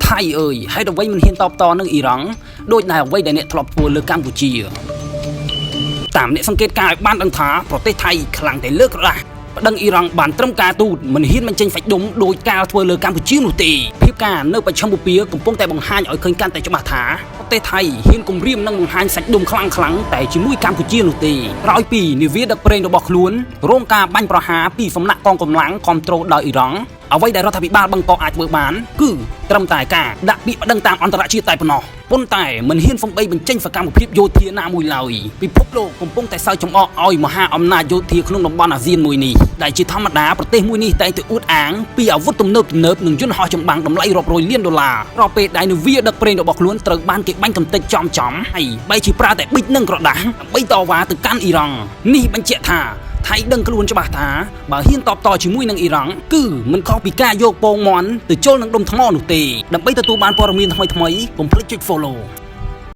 ថៃអើយហេតុអ្វីមិនហ៊ានតបតនឹងអ៊ីរ៉ង់ដូចដែលអ្វីដែលអ្នកធ្លាប់ធ្វើលើកម្ពុជាតាមអ្នកសង្កេតការណ៍ឲ្យបានដឹងថាប្រទេសថៃខ្លាំងតែលើក្រដាសប្តឹងអ៊ីរ៉ង់បានត្រឹមការទូតមិនហ៊ានបញ្ចេញសាច់ដុំដោយការធ្វើលើកម្ពុជានោះទេភាពការនៅបច្ឆិមពពាកំពុងតែបង្ហាញឲ្យឃើញកាន់តែច្បាស់ថាប្រទេសថៃហ៊ានគំរាមនិងបង្ហាញសាច់ដុំខ្លាំងៗតែជាមួយកម្ពុជានោះទេក្រោយពីនាវាដឹកប្រេងរបស់ខ្លួនរងការបាញ់ប្រហារពីសំណាក់កងកម្លាំងគ្រប់គ្រងដោយអ៊ីរ៉ង់អ្វីដែលរដ្ឋាភិបាលបង្កអាចធ្វើបានគឺត្រឹមតែការដាក់ពាក្យប្តឹងតាមអន្តរជាតិតែប៉ុណ្ណោះប៉ុន្តែមិនហ៊ានសំបីបញ្ចេញសកម្មភាពយោធាណាមួយឡើយពិភពលោកកំពុងតែសើចចំអកឲ្យមហាអំណាចយោធាក្នុងតំបន់អាស៊ានមួយនេះដែលជាធម្មតាប្រទេសមួយនេះតែងតែអួតអាងពីអាវុធទំនើបទំនើបនិងយន្តហោះចម្បាំងតម្លៃរាប់រយលានដុល្លាររាល់ពេលដែលនាវាដឹកប្រេងរបស់ខ្លួនត្រូវបានគេបាញ់កំទេចចំចំហើយបែរជាប្រើតែប៊ិចនិងក្រដាសដើម្បីតវ៉ាទៅកាន់អ៊ីរ៉ង់នេះបញ្ជាក់ថាថៃដឹងខ្លួនច្បាស់ថាបើហ៊ានតបតជាមួយនឹងអ៊ីរ៉ង់គឺមិនខុសពីការយកពងមាន់ទៅជល់នឹងដុំថ្មនោះទេដើម្បីទទួលបានព័ត៌មានថ្មីៗកុំភ្លេចចុច Follow។